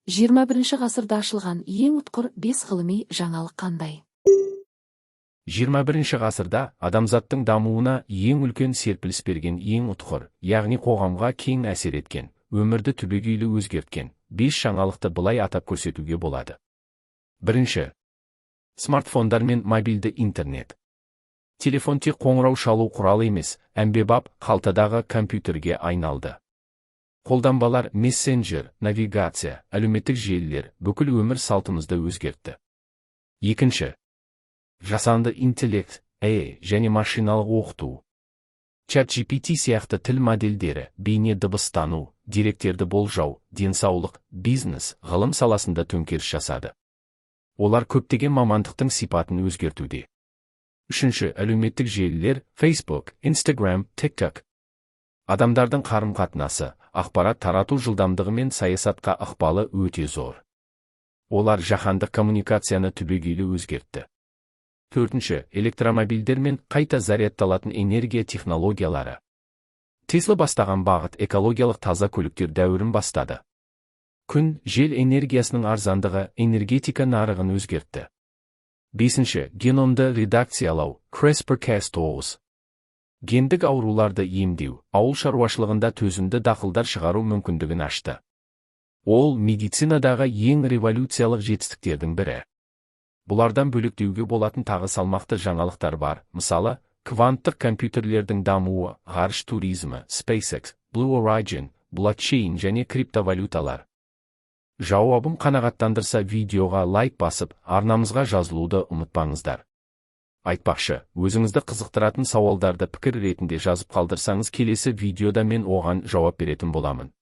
21 ғасырда ашылған ең ұтқыр бес ғылыми жаңалық қандай? 21 ғасырда адамзаттың дамуына ең үлкен серпіліс берген ең ұтқыр, яғни қоғамға кең әсер еткен, өмірді түбегейлі өзгерткен бес жаңалықты былай атап көрсетуге болады. Бірінші. Смартфондар мен мобильді интернет. Телефон тек қоңырау шалу құралы емес, әмбебап қалтадағы компьютерге айналды. Қолданбалар, мессенджер, навигация, әлеуметтік желілер бүкіл өмір салтымызды өзгертті. Екінші. Жасанды интеллект, AI және машиналық оқыту. ChatGPT сияқты тіл модельдері, бейне дыбыстану, деректерді болжау, денсаулық, бизнес, ғылым саласында төңкеріс жасады. Олар көптеген мамандықтың сипатын өзгертуде. Үшінші, әлеуметтік желілер, Facebook, Instagram, TikTok. Адамдардың қарым-қатынасы, ақпарат тарату жылдамдығы мен саясатқа ықпалы өте зор. Олар жаһандық коммуникацияны түбегейлі өзгертті. Төртінші, электромобильдер мен қайта зарядталатын энергия технологиялары. Тесла бастаған бағыт экологиялық таза көліктер дәуірін бастады. Күн, жел энергиясының арзандығы энергетика нарығын өзгертті. Бесінші, геномды редакциялау, CRISPR-Cas9. Гендік ауруларды емдеу, ауыл шаруашылығында төзімді дақылдар шығару мүмкіндігін ашты. Ол медицинадағы ең революциялық жетістіктердің бірі. Бұлардан бөлектеуге болатын тағы салмақты жаңалықтар бар. Мысалы, кванттық компьютерлердің дамуы, ғарыш туризмі, SpaceX, Blue Origin, блокчейн және криптовалюталар. Жауабым қанағаттандырса, видеоға лайк басып, арнамызға жазылуды ұмытпаңыздар. Айтпақшы, өзіңізді қызықтыратын сауалдарды пікір ретінде жазып қалдырсаңыз, келесі видеода мен оған жауап беретін боламын.